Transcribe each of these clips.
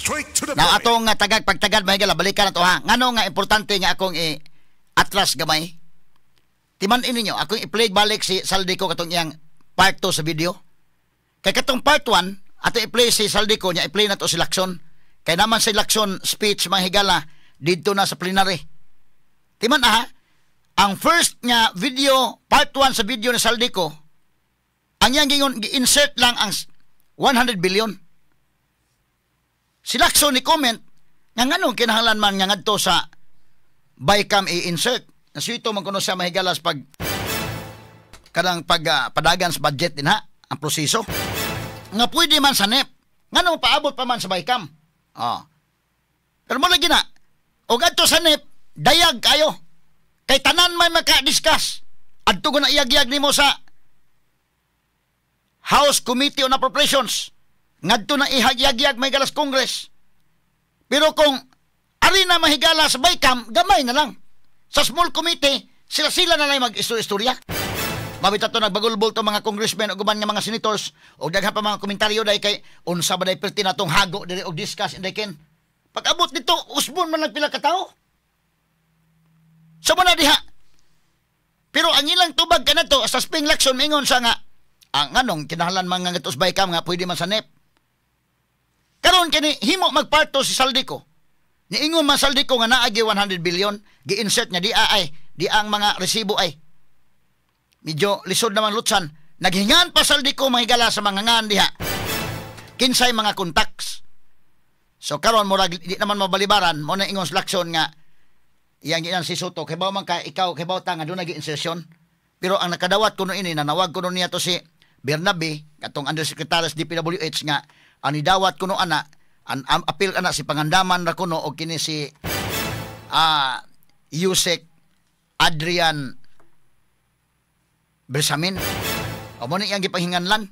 Straight to the Na point. Atong nga tagag pagtagad, mga higala, balikan na to ha. Ngano nga importante nga akong i-atras gamay? Timan-in ninyo, akong i-play balik si Zaldy Co katong iyang part 2 sa video. Kay katong part 1, ato i-play si Zaldy Co niya, i-play na to si Lacson. Kay naman si Lacson speech, mga higala, didto na sa plenary. Timan aha, ang first nga video, part 1 sa video ni Zaldy Co, ang iyang gingon, gi-insert lang ang 100 billion. Si Lacson ni comment nga nganong kinahanglan man nga ngadto sa BICAM i-insert. Naswito man kuno siya, mahigalas, pag kanang pag padagan sa budget din ha, ang proseso. Nga pwede man sa NEP. Ngano paabot pa man sa BICAM? Oh. Pero mo lagi na, og adto sa NEP, dayag kayo. Kay tanan may maka-discuss. Adto ko na iyag-iyag nimo sa House Committee on Appropriations. Ngadto na ihagyag-yag may galas Congress. Pero kung ari na mahigala sa BICAM, gamay na lang. Sa small committee, sila-sila na lang mag-istorya. Mabita to nagbagulbol to mga congressmen o guban nga mga senators o daghan pa mga komentaryo dahil kay unsa ba day perti na tong hago diri og discuss inday ken. Pag abot dito, usbon man lang pila ka tawo. Sa so, na diha. Pero ang ilang tubag kanato sa Spring Lacson, mingon sa nga ang anong kinahanglan man nga ngadto sa BICAM nga pwede man sa NEP. Karon kini himo magparto si Zaldy Co. Niingon man Zaldy Co nga naagi 100 billion, gi-insert niya di ay di ang mga resibo ay. Medyo lisod naman lutsan. Naghingan pa Zaldy Co, mga higala, sa mga ngan diha. Kinsay mga contacts. So karon murag di naman mabalibaran mo na ingon sa Lacson nga iyang ginan si Sotto kay man ka ikaw kay ta nga doon insertion. Pero ang nakadawat kuno ini, nanawag kuno niya to si Bernabe katong undersecretary sa DPWH nga ang nidawat kuno ana ang appeal ana si Pangandaman ra kuno og kini si Usec Adrian Bersamin. O mo ni iyang gipanghinganlan.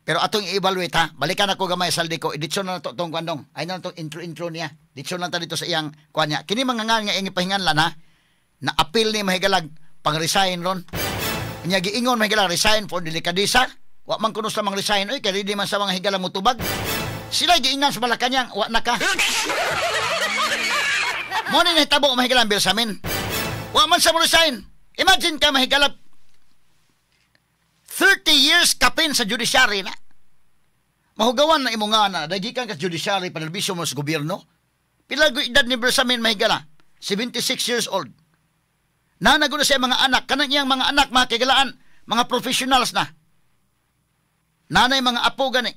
Pero atong i-evaluate ha. Balikan ako gamay Zaldy Co. Editsyon na to tong kwandong. Ay na tong intro-intro niya. Ditsyon lang ta dito sa iyang kuan niya. Kini mga nga iyang gipahinganlan ha. Na appeal ni mahigalag pang-resign ron. Nya giingon, mahigala, resign for delikadesa. Wa man kuno sa mga resign oy kay ready man sa mga higala mutubag. Sila giingnan sa Malacanang, wa na ka. Mo ni nahitabo, mahigala, ang Bersamin. Wa man sa mo resign. Imagine ka, mahigala, 30 years kapin sa judiciary na. Mahugawan na imo nga na, dagikan ka sa judiciary, panerbisyo mo sa gobyerno. Pila edad ni Bersamin, mahigala? 76 years old. Nanago na siya mga anak, kanang iyang mga anak, mga kagalaan, mga professionals na. Nanay mga apo gani.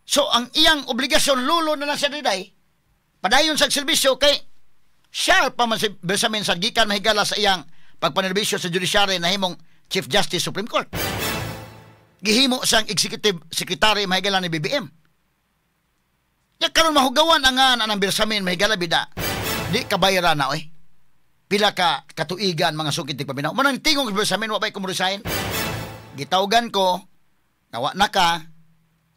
So ang iyang obligasyon, lulo na lang siya diday, padayon sa serbisyo kay siya pa man si Bersamin sa gikan, mahigala, sa iyang pagpanerbisyo sa judiciary na himong Chief Justice Supreme Court. Gihimo siyang executive secretary, mahigala, ni BBM. Ya karon mahugawan ang nga ng Bersamin, mahigala, bida. Di kabayaran na oy. Pila ka katuigan, mga sukit paminaw. Manang tingog Bersamin, wa bay ko resign. Gitawgan ko nga wa na ka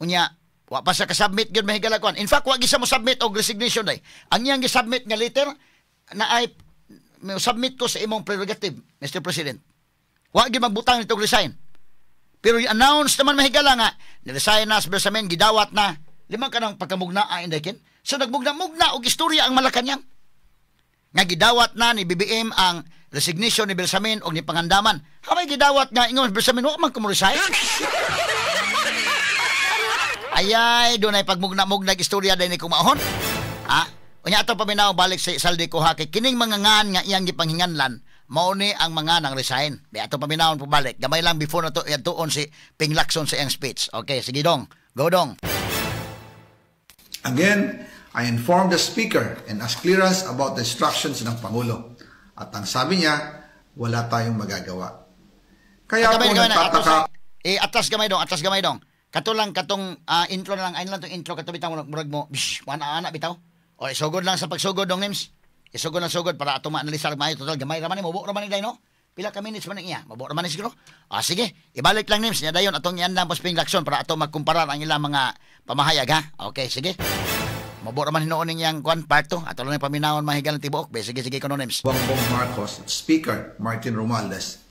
unya wa pa siya ka-submit gyud, mahigala, kuan. In fact, wa gyud siya mo submit og resignation day. Ang iyang gi-submit nga letter na ay submit ko sa imong prerogative, Mr. President. Wa gyud magbutang nito resign. Pero i-announce naman, mahigala, nga ni-resign na si Bersamin, gidawat na. Limang ka ng pagkamugna ay indakin. So nagmugna-mugna og istorya ang Malacanang. Nga gidawat na ni BBM ang resignation ni Bersamin og ni Pangandaman. Hamay gidawat nga ingon Bersamin, wa man ko resign. Ayay, doon ay pagmugna-mugna istorya din ni kumaon. Ha? Unya ato paminaw balik sa Zaldy Co ha kay kining mga ngan nga iyang gipanghinganlan mao ni ang mga nang resign. Di ato paminawon po balik. Gamay lang before na to tuon si Ping Lacson sa iyang speech. Okay, sige dong. Go dong. Again, I informed the speaker and asked clearance about the instructions ng Pangulo. At ang sabi niya, wala tayong magagawa. Kaya po Gamay, gamay na. Ato nagtataka eh, atras gamay dong, atras gamay dong. Kato lang katong intro na lang, ayun lang tong intro kato bitaw murag mo. Bish, wana ana bitaw. O isugod lang sa pagsugod dong Nims. Isugod lang sugod para ato maanalisar maayo, total gamay ra man ni, mubo ra man ni day no. Pila ka minutes man ang iya? Mabo ra man ni siguro. Ah, sige, ibalik lang Nims nya dayon atong iandam po Ping Lacson para ato magkumparar ang ilang mga pamahayag ha. Okay, sige. Mabo ra man hinuon ning iyang kuan part 2. Ato lang paminawon mahigal ng tibuok. Be, sige sige kuno Nims. Bongbong Marcos at Speaker Martin Romualdez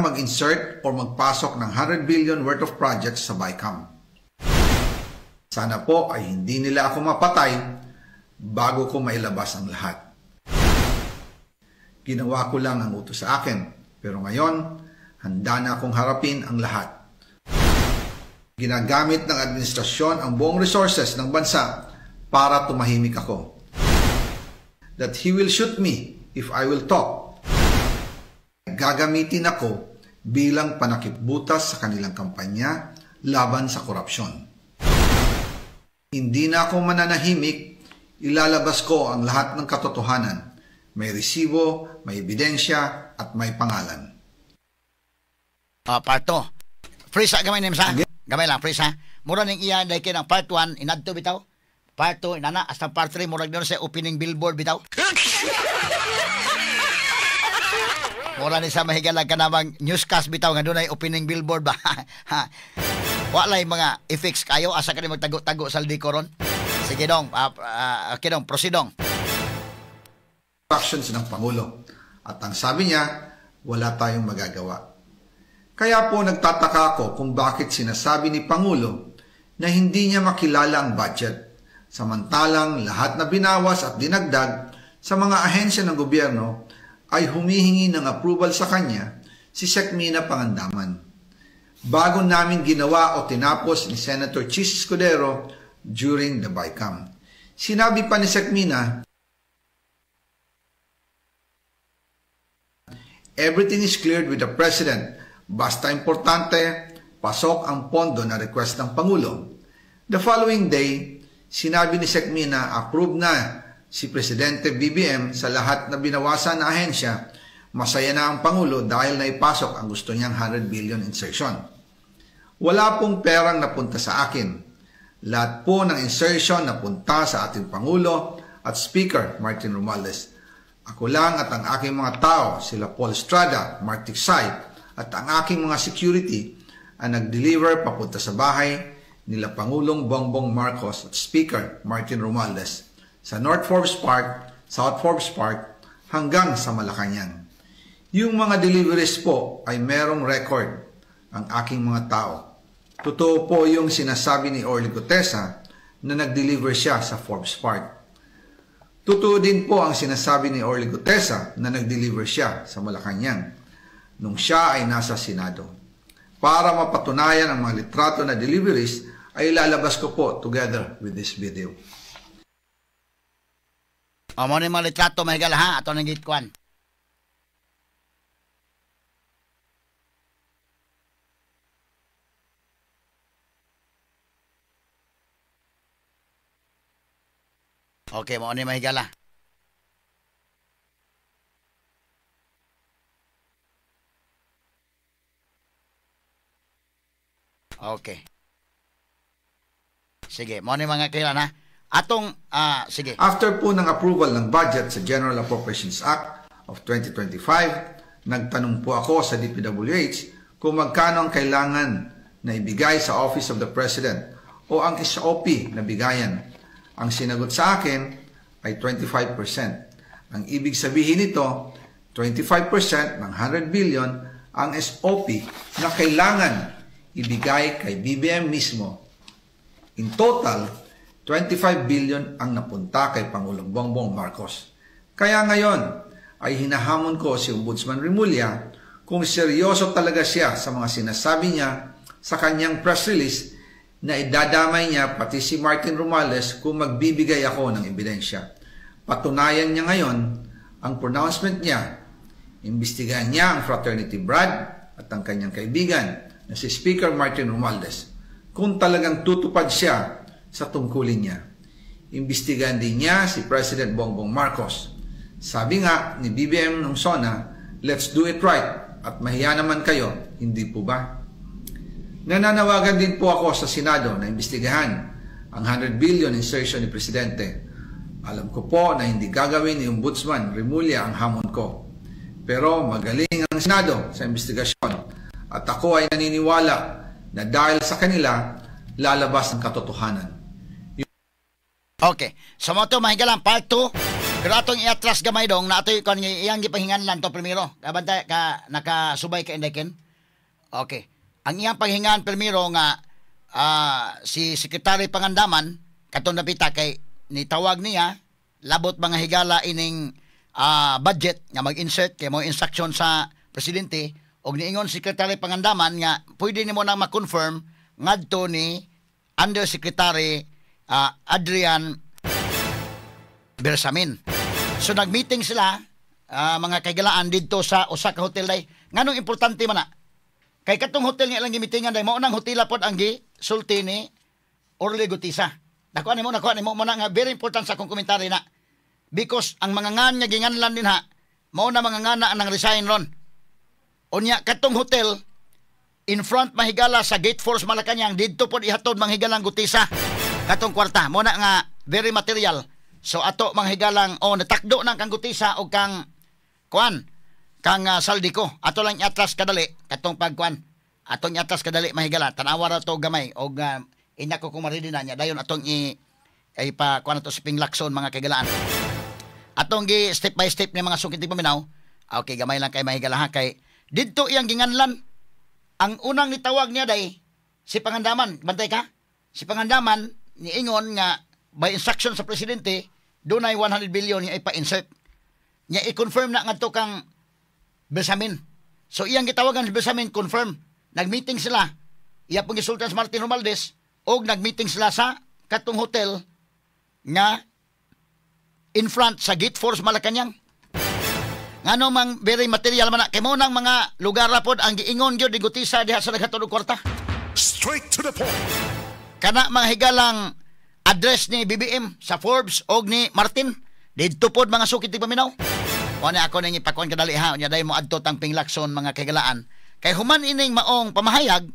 mag-insert o magpasok ng 100 billion worth of projects sa BICAM. Sana po ay hindi nila ako mapatay bago ko mailabas ang lahat. Ginawa ko lang ang utos sa akin, pero ngayon, handa na akong harapin ang lahat. Ginagamit ng administrasyon ang buong resources ng bansa para tumahimik ako. That he will shoot me if I will talk. Gagamitin ako bilang panakipbutas sa kanilang kampanya laban sa korupsyon. Hindi na ako mananahimik, ilalabas ko ang lahat ng katotohanan. May resibo, may ebidensya, at may pangalan. Part 2. Freeze gamay nim sa. Gamay lang, freeze ha. Mura ning iya dahil ng part 1, inadto bitaw. Part 2, inana, hasta part 3, murag doon sa opening billboard bitaw. Mura ni sa mahigalag ka namang newscast bitaw nga doon ay opening billboard ba. Walay mga effects kayo, asa ka ni magtago-tago sa ldi ko ron. Sige dong, okay dong, proceed dong. Actions ng Pangulo. At ang sabi niya, wala tayong magagawa. Kaya po nagtataka ako kung bakit sinasabi ni Pangulo na hindi niya makilala ang budget. Samantalang lahat na binawas at dinagdag sa mga ahensya ng gobyerno ay humihingi ng approval sa kanya si Sec Mina Pangandaman. Bago namin ginawa o tinapos ni Senator Chis Escudero during the BICAM. Sinabi pa ni Sec Mina, everything is cleared with the President. Basta importante, pasok ang pondo na request ng Pangulo. The following day, sinabi ni Sec Mina, approve na si Presidente BBM sa lahat na binawasan na ahensya. Masaya na ang Pangulo dahil naipasok ang gusto niyang 100 billion insertion. Wala pong perang napunta sa akin. Lahat po ng insertion napunta sa ating Pangulo at Speaker Martin Romualdez. Ako lang at ang aking mga tao, sila Paul Estrada, Mark Tiksay, at ang aking mga security ang nag-deliver papunta sa bahay nila Pangulong Bongbong Marcos at Speaker Martin Romualdez sa North Forbes Park, South Forbes Park, hanggang sa Malacanang. Yung mga deliveries po ay merong record ang aking mga tao. Totoo po yung sinasabi ni Orly Guteza na nag-deliver siya sa Forbes Park. Totoo din po ang sinasabi ni Orly Guteza na nag-deliver siya sa Malacanang nung siya ay nasa Senado. Para mapatunayan ang mga litrato na deliveries ay ilalabas ko po together with this video. O, mo ni mga litrato mahigala ha, ato nang gitkuan. Okay, mo ni mahigala. Okay. Sige, mo ni mga kailan ha. Atong, sige. After po ng approval ng budget sa General Appropriations Act of 2025, nagtanong po ako sa DPWH kung magkano ang kailangan na ibigay sa Office of the President o ang SOP na bigayan. Ang sinagot sa akin ay 25%. Ang ibig sabihin nito, 25% ng 100 billion ang SOP na kailangan ibigay kay BBM mismo. In total, 25 billion ang napunta kay Pangulong Bongbong Marcos. Kaya ngayon ay hinahamon ko si Ombudsman Remulla kung seryoso talaga siya sa mga sinasabi niya sa kanyang press release na idadamay niya pati si Martin Romualdez kung magbibigay ako ng ebidensya. Patunayan niya ngayon ang pronouncement niya. Imbestigahan niya ang fraternity Brad at ang kanyang kaibigan na si Speaker Martin Romualdez kung talagang tutupad siya sa tungkulin niya. Imbestigahan din niya si President Bongbong Marcos. Sabi nga ni BBM nung SONA, let's do it right at mahiya naman kayo, hindi po ba? Nananawagan din po ako sa Senado na imbestigahan ang 100 billion insertion ni Presidente. Alam ko po na hindi gagawin ni Ombudsman Remulla ang hamon ko. Pero magaling ang Senado sa investigasyon at ako ay naniniwala na dahil sa kanila, lalabas ang katotohanan. Okay. So mo ito, mahigalang part 2. Pero atong iatras gamay dong, na ito'y kung iyang gipanghingan lang to primero. Kabantay ka, nakasubay ka indeken. Okay. Ang iyang panghingan primero nga, Si Secretary Pangandaman katong napita kay nitawag niya labot, mga higala, ining budget nga mag-insert kay mo instruction sa presidente, og niingon Secretary Pangandaman nga pwede nimo na ma-confirm ngadto ni Undersecretary Adrian Bersamin. So nag-meeting sila, mga kaigalaan, didto sa usa ka hotel day. Nganong importante man na? Kay katong hotel nga ilang gimitingan day, mao nang hotela pod ang gisulti ni Orly Guteza. Nakuha nimo mo na nga very important sa akong komentary na. Because ang mga ngan nga ginganlan din ha, mao na mga ngana ang resign ron. Unya katong hotel in front, mahigala, sa Gate 4 sa Malacañang, didto pod ihatod, manghigalang, Guteza katong kwarta. Mo na nga very material. So ato, manghigalang, oh, natakdo nang kang Guteza og kang kuan, kang Zaldy Co. Ato lang iatras kadali katong pagkuan. Atong iatras kadali, mahigala. Tanawa ra to gamay og inya ko kung ma-ready na niya dayon atong i ay pa kuan ato si Ping Lacson, mga kaigalaan. Atong gi step by step ni, mga sukit paminaw. Okay, gamay lang kay, mahigala, ha, kay didto iyang ginganlan. Ang unang nitawag niya day si Pangandaman, bantay ka? Si Pangandaman niingon nga by instruction sa presidente dunay 100 billion nga ipa-insert. Nya i-confirm na ngadto kang Bersamin. So iyang gitawagan si Bersamin, confirm. Nag-meeting sila. Iya pong gisultan si Martin Romualdez og nag-meeting sila sa katong hotel nga in front sa Gate 4 sa Malacañang. Ngano mang very material man na kay mo nang mga lugar ra pod ang giingon gyud ni Guteza diha sa naghatod og kwarta. Straight to the point. Kana, mga higalang, address ni BBM sa Forbes og ni Martin didto pod, mga sukit paminaw. O na ako nang ipakuan kadali ha, unya dahil mo adto tang Ping Lacson, mga kagalaan. Kay human ining maong pamahayag,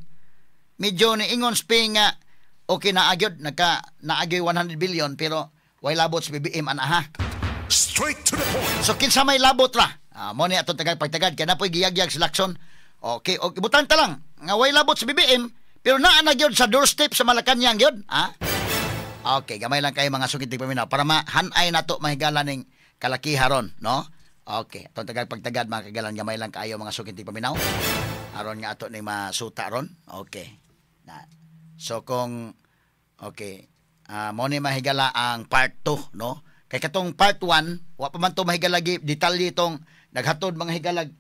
medyo niingon Ping nga okay na agyod nagka naagyoy 100 billion pero way labot sa BBM ana ha. Straight to the point. So kinsa may labot ra? Mo ni atong tagag pagtagad kay napoy giyagyag si Lacson. Okay, og ibutan ta lang nga way labot sa BBM pero naa na gyud sa doorstep sa Malacañang gyud, ha? Okay, gamay lang kayo, mga sukit paminaw, para mahanay nato, mahigala, ning kalakiha ron, no? Okay, atong tagag pagtagad, mga kagalan, gamay lang kayo, mga sukit paminaw. Aron nga ato ning masuta ron. Okay. Na. So kung okay, mo ni, mahigala, ang part 2, no? Kay katong part 1, wa pa man to, mahigala, gi detalye itong naghatod, mga higalag,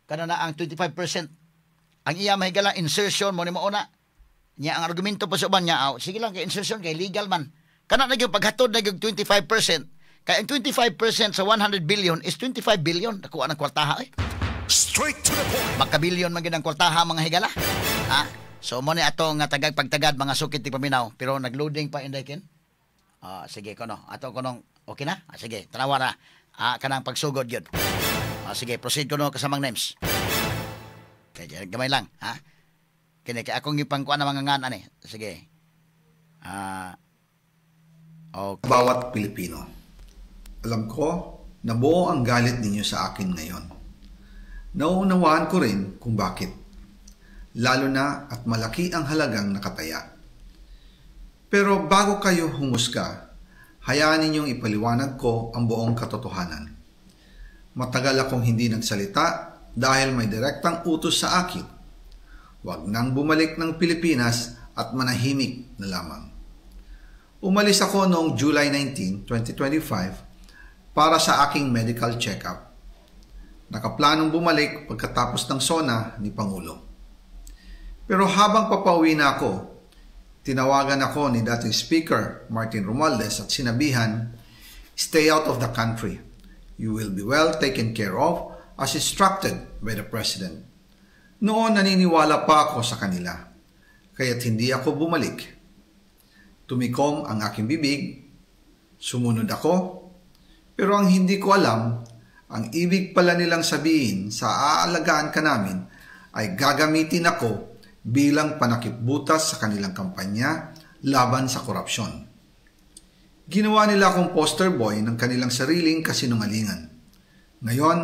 kana na ang 25%. Ang iya, mahigala, insertion mo ni mauna. Nya ang argumento pa sa uban niya, aw, sige lang kay insertion kay legal man. Kana na gyud paghatod na gyud 25%. Kay ang 25% sa 100 billion is 25 billion. Nakuha ng kwartaha eh. Straight to the point. Magkabilyon man gyud ang kwartaha, mga higala. Ha? So mo ni ato nga tagag pagtagad, mga sukit ti paminaw, pero nagloading pa, inday kin. Ah, sige kono. Ato konong okay na? Ah, sige, tanawa ra. Kanang pagsugod gyud. Sige, proceed kono kasamang names. Kay gamay lang, ha? Kini kay akong gipangkuan na mga ngan ani. Sige. Okay. Bawat Pilipino. Alam ko na buo ang galit ninyo sa akin ngayon. Nauunawaan ko rin kung bakit. Lalo na at malaki ang halagang nakataya. Pero bago kayo humusga, hayaan ninyong ipaliwanag ko ang buong katotohanan. Matagal akong hindi nagsalita dahil may direktang utos sa akin. Huwag nang bumalik ng Pilipinas at manahimik na lamang. Umalis ako noong July 19, 2025 para sa aking medical check-up. Nakaplanong bumalik pagkatapos ng SONA ni Pangulo. Pero habang papauwi na ako, tinawagan ako ni dating Speaker Martin Romualdez at sinabihan, "Stay out of the country. You will be well taken care of as instructed by the President." Noon, naniniwala pa ako sa kanila, kaya't hindi ako bumalik. Tumikom ang aking bibig, sumunod ako, pero ang hindi ko alam, ang ibig pala nilang sabihin sa aalagaan ka namin ay gagamitin ako bilang panakip-butas sa kanilang kampanya laban sa korupsyon. Ginawa nila akong poster boy ng kanilang sariling kasinungalingan. Ngayon,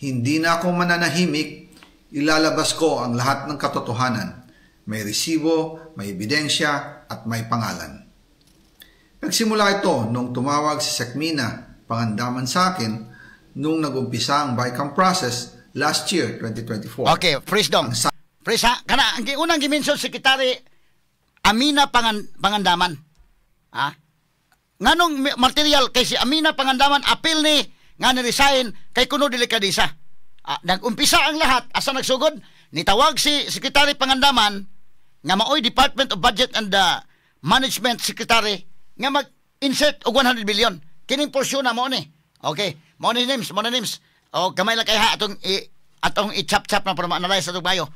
hindi na ako mananahimik, ilalabas ko ang lahat ng katotohanan. May resibo, may ebidensya, at may pangalan. Nagsimula ito nung tumawag si Sec Mina Pangandaman sa akin nung nag-umpisa ang BICAM process last year, 2024. Okay, freeze dong. Ang Freeze ha. Kana ang unang gimension Secretary Amina Pangandaman. Ha? Nganong material kay si Amina Pangandaman apil ni nga ni-resign kay kuno delikadesa. Ah, nag-umpisa ang lahat asa nagsugod, nitawag si Secretary Pangandaman nga maoy Department of Budget and Management Secretary nga mag-insert og 100 billion. Kining porsyon na mo ni. Okay, mo ni names, mo ni names. O gamay lang kay ha atong i-chap-chap na para ma-analyze atong bayo.